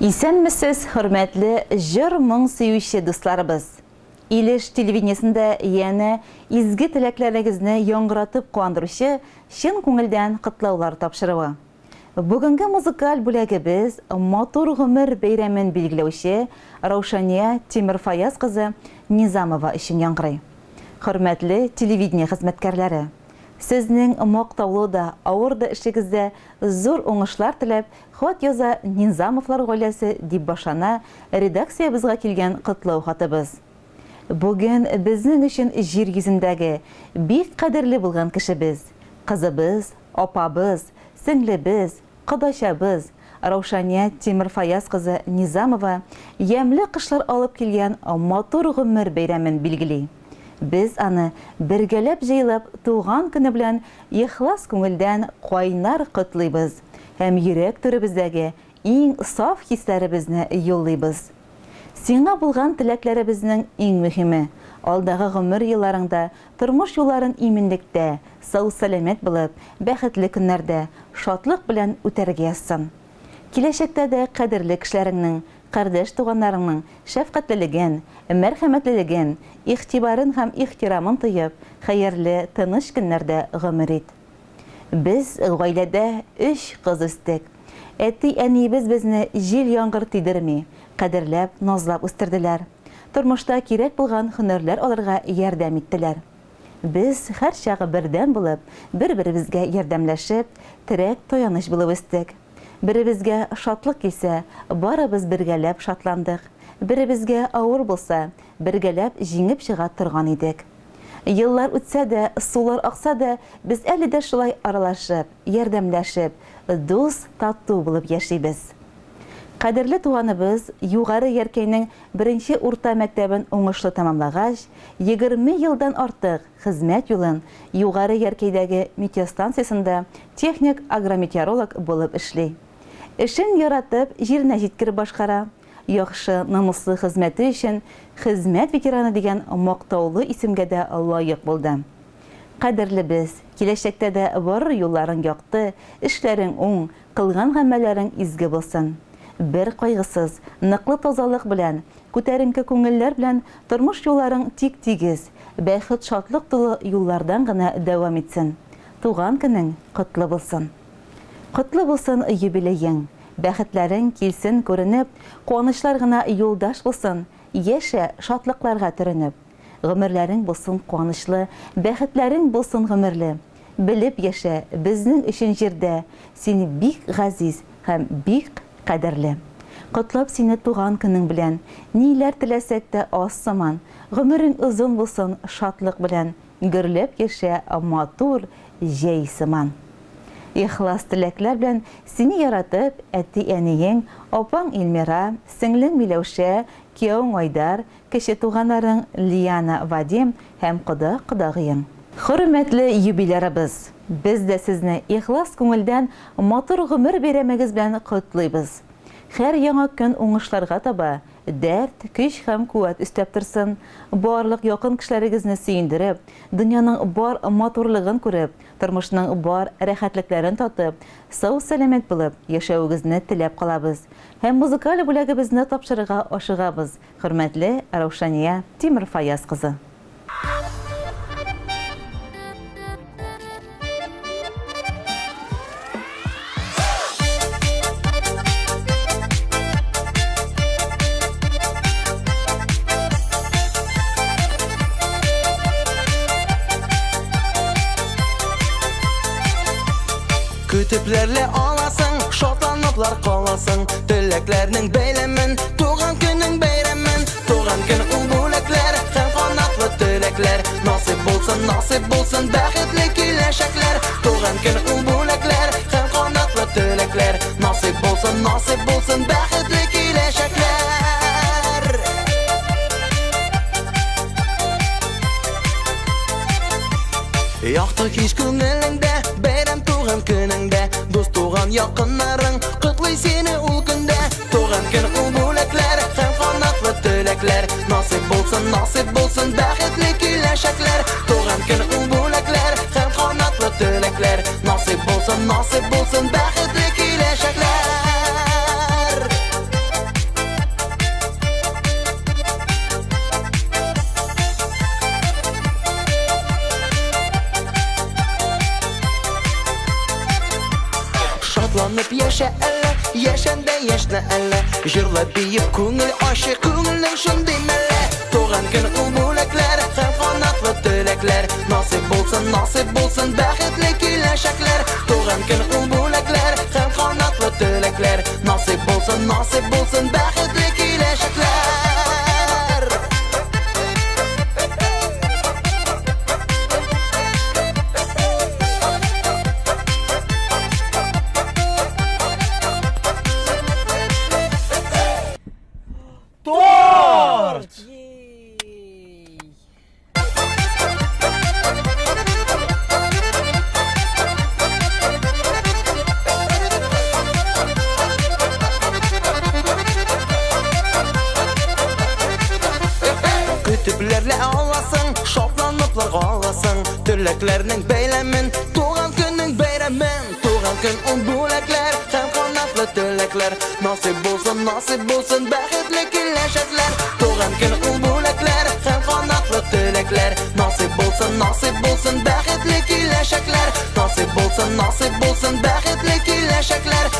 Исәнмесез, хөрмәтле җыр-моң сөюче дусларыбыз! Илеш телевидениесендә янә изге теләкләрегезне яңгыратып куандыручы чын күңелдән котлаулар тапшыруы. Бүгенге музыкаль бүләгебез матур гомер бәйрәмен билгеләүче Раушания Тимерфаяз кызы Низамова өчен яңгырый. Хөрмәтле телевидение хезмәткәрләре! Сезнең мактаулы да, авыр да эшегездә зур уңышлар теләп, хат яза Низамовлар гаиләсе, дип башлана редакциябезгә килгән котлау хатыбыз. Бүген безнең өчен җир йөзендәге бик кадерле булган кешебез, кызыбыз, апабыз, сеңлебез, кодачабыз Раушания Тимерфаяз кызы Низамова ямьле кышлар алып килгән матур гомер бәйрәмен билгели. Без аны бергәләп җыелып туган көне белән ихлас күңелдән кайнар котлыйбыз һәм йөрәк түребездәге иң саф хисләребезне юллыйбыз. Сиңа булган теләкләребезнең иң мөһиме, алдагы гомер елларыңда тормыш юлларын иминлектә, сау-сәламәт булып, бәхетле көннәрдә, шатлык белән үтәргә язсын. Киләчәктә дә кадерле кешеләреңнең, кардәш-туганнарыңның шәфкатьлелеген, мәрхәмәтлелеген, игътибарын һәм ихтирамын тоеп, хәерле, тыныч көннәрдә гомер ит. Без гаиләдә өч кыз үстек. Әти-әниебез безне җил-яңгыр тидерми, кадерләп, назлап үстерделәр. Тормышта кирәк булган һөнәрләр алырга ярдәм иттеләр. Без һәрчак бердәм булып, бер-беребезгә ярдәмләшеп, терәк-таяныч булып үстек. Беребезгә шатлык килсә, барыбыз бергәләп шатландык. Беребезгә авыр булса, бергәләп җиңеп чыга торган идек. Еллар үтсә дә, сулар акса да, без әле дә шулай аралашып, ярдәмләшеп, дус, тату булып яшибез. Кадерле туганыбыз Югары Яркәйнең беренче урта мәктәбен уңышлы тәмамлагач, 20 елдан артык хезмәт юлын Югары Яркәйдәге метеостанциясендә техник-агрометеоролог булып эшли. Эшен яратып, җиренә җиткереп башкара. Яхшы, намуслы хезмәте өчен Хезмәт ветераны дигән мактаулы исемгә дә лаек булды. Кадерлебез, киләчәктә дә барыр юлларың якты, эшләрең уң, кылган гамәлләрең изге булсын. Бер кайгысыз, ныклы тазалык белән, күтәренке күңелләр белән тормыш юлларың тик тигез, бәхет-шатлык тулы юллардан гына дәвам итсен. Туган көнең котлы булсын! Котлы булсын юбилеең! Бәхетләрең килсен күренеп, Куанычлар гына юлдаш булсын, Яшә, шатлыкларга төренеп. Гомерләрең булсын куанычлы, Бәхетләрең булсын гомерле. Белеп яшә, безнең өчен җирдә Син бик газиз һәм бик кадерле. Котлап сине туган көнең белән, Ниләр теләсәк тә аз сыман. Гомерең озын булсын шатлык белән, Гөрләп яшә матур җәй сыман. Ихлас теләкләр белән сине яратып, әти-әниең, апаң Эльмира, сеңлең Миләүшә, кияүең Айдар, кече туганнарың Лиана, Вадим һәм кода-кодагыең. Хөрмәтле юбилярыбыз! Без дә сезне ихлас күңелдән матур гомер бәйрәмегез белән котлыйбыз. Һәр яңа көн уңышларга таба, дәрт, көч һәм куәт өстәп торсын, барлык якын кешеләрегезне сөендереп, дөньяның бар матурлыгын күреп, тормышның бар рәхәтлекләрен татып, сау-сәламәт булып яшәвегезне теләп калабыз һәм музыкаль бүләгебезне тапшырырга ашыгабыз, хөрмәтле Раушания Тимерфаяз кызы. Көтепләрле аласың, шатланыплар каласың, Теләкләрнең бәйләмен, туган көнең бәйрәмен. Туган көн ул бүләкләр һәм канатлы теләкләр. Насыйп булсын, насыйп булсын бәхетле киләчәкләр. Туган көн ул бүләкләр һәм канатлы теләкләр. Насыйп булсын, насыйп булсын бәхетле киләчәкләр. Якты кич күңелеңдә, бәйрәм туган көнеңдә, дус туган якыннарың котлый сине ул көндә. Туган көн ул бүләкләр һәм канатлы теләкләр. Насыйп булсын, насыйп булсын бәхетле киләчәкләр. Туган көн ул бүләкләр һәм канатлы теләкләр. Насыйп булсын, насыйп булсын бәхетле киләчәкләр. яшьнә әллә. Җырлап биеп күңел ачык, күңелнең шундый мәле. Туган көн ул бүләкләр һәм канатлы теләкләр. Насыйп булсын, насыйп булсын бәхетле киләчәкләр. Туган көн ул бүләкләр һәм канатлы теләкләр. Насыйп булсын, насыйп булсын бәхетле киләчәкләр. Торт! Көтепләрле аласың, шатланыплар аласың. Теләкләрнең бәйләмен, туган көннең бәйрәмен. Туган көн ул бүләкләр һәм канатлы теләкләр. Насыйп булсын, насыйп булсын бәхетле киләчәкләр. Туган көн ул бүләкләр һәм канатлы теләкләр. Насыйп булсын, насыйп булсын бәхетле киләчәкләр. Насыйп булсын, насыйп булсын бәхетле киләчәкләр.